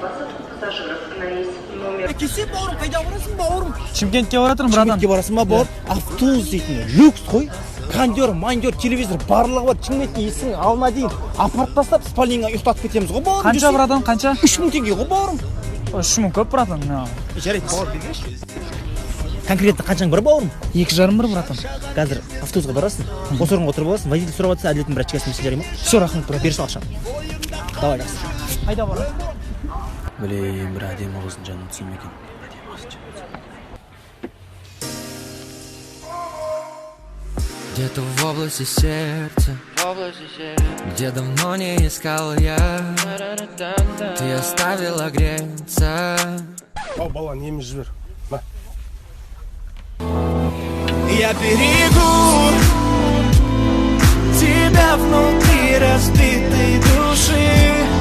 Посадку пассажиров на рейс номер Келсең, бауырым, қайда барасың, бауырым? Шымкентке бара жатырмын, братан. Шымкентке барасың ба, бауыр? Автобус дейтін люкс қой, кондер мандер, телевизор, барлығы бар. Шымкентке есігінің алдына дейін апарып тастап, спальныйға ұйықтатып кетеміз ғой, бауырым. Қанша, братан, қанша? 3000 теңге ғой, бауырым. 3000 көп, братан. Жарайды, бауыр, берші. Конкретно қаншаң бар, бауырым? 2,5 бар, братан. Қазір автобусқа барасың, осы орынға отырып аласың. Водитель сұрап жатса, Әділеттің братчикасымын десең, жарай ма? Все, рахмет, брат. Бере сал ақшаны, давай, жақсы. Қайда барасың? Блин, бір әдемі қыздың жанына түсем екен, әдемі қыздың жанына. Где-то в области сердца, где давно не искал я, ты оставила греться. Ау, бала, неміз жібер на. Я берегу тебя внутри разбитой души.